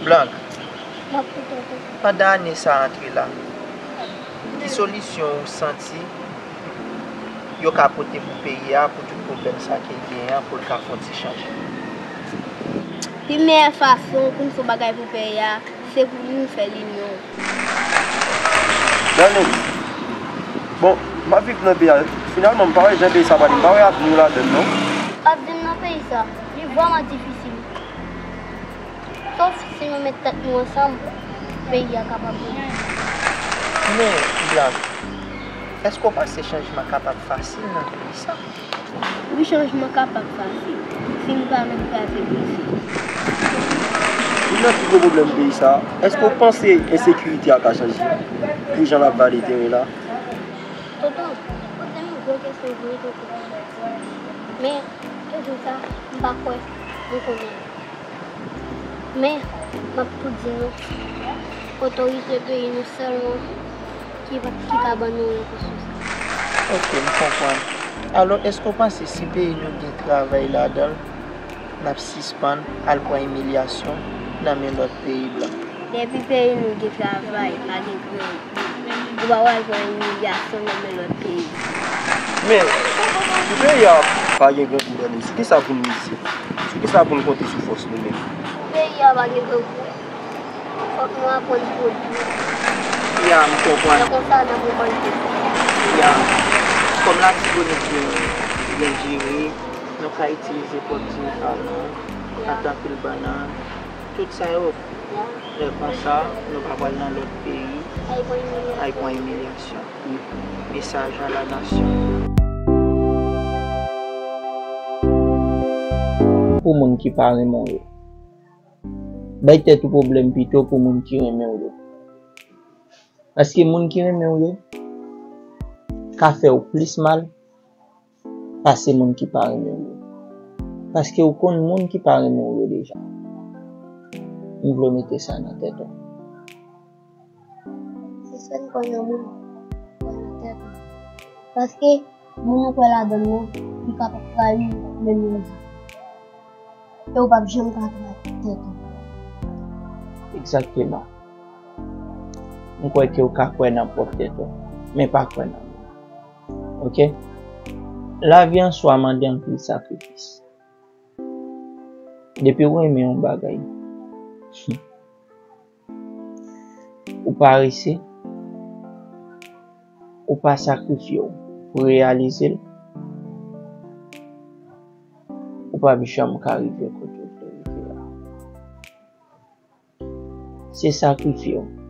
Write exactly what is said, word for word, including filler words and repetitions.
Blank, pandan ane sa a antre la, ki solisyon ou santi yo ka pote pou peyi a, pou tout pwoblèm sa ke l genyen an, pou l ka fè yon ti chanjman? Pi meyè fason pou n fè yon bagay pou peyi a, se pou nou fè linyon. Dale. Bon, m ap viv nan peyi a. Finalman, m pa wè jan peyi sa pral ye. M pa wè avni w ladan l, non. Avni m nan peyi sa, li vrèman difisil. Sof si nou met tèt nou ansanm, peyi a kapab bouji. Men, Blank, èske w panse chanjman kapab fasil nan peyi sa? Wi, chanjman kapab fasil, si nou pa menm fè sakrifis. Youn nan pi gwo pwoblèm peyi sa, èske w panse ensekirite a ka chanje pou jan l ap vale teren la? Tonton, ou te yon gwo kesyon vre, tonton. Men, kesyon sa, m pa kwè nou konnen. Men, m ap tou di nou, otorite peyi nou sèlman ki, ki ka ban nou repons sou sa. Ok, m konprann. Alò, èske w panse si peyi nou gen travay ladan l, n ap sispann al pran imilyasyon nan men lòt peyi blan? Depi peyi nou gen travay, pa gen grèv. Ou pa pral pran imilyasyon nan men lòt peyi. Men, si peyi a pa gen grangou nan nou, sou kisa pou n mize? Sou kisa pou n konte sou fòs nou menm? Pou peyi a pa gen grangou, fòk nou aprann pwodui. Ya, m konprann. Se konsa n ap rekolte. Ya. Kòm Latibonit byen, byen jere, nou ka itilize pwòp diri pa nou, nou ka plante anpil bannann, tout sa yo. Lè konsa, nou pa pral nan lòt peyi al pran imilyasyon. Mesaj a la nasyon. Pou moun ki pa renmen w yo. Bay tèt ou pwoblèm pito pou moun ki renmen w yo. Paske moun ki renmen w yo ka fè w plis mal pase moun ki pa renmen w yo. Paske w konn moun ki pa renmen w yo deja. M vle w mete sa nan tèt ou. Sispann kwè nan moun, kwè nan tèt ou. Paske moun ou kwè ladan l nan, li kapab trayi w menm yon jou. E w p ap janm ka trayi tèt ou. Egzakteman. M kwè ke w ka kwè nan pwòp tèt ou, men pa kwè nan moun. Ok? Lavi an swa mande anpil sakrifis. Depi w renmen yon bagay, ou parese, ou pa sakrifye w pou reyalize l, ou p ap janm ka rive kote w vle rive a. Se sakrifye w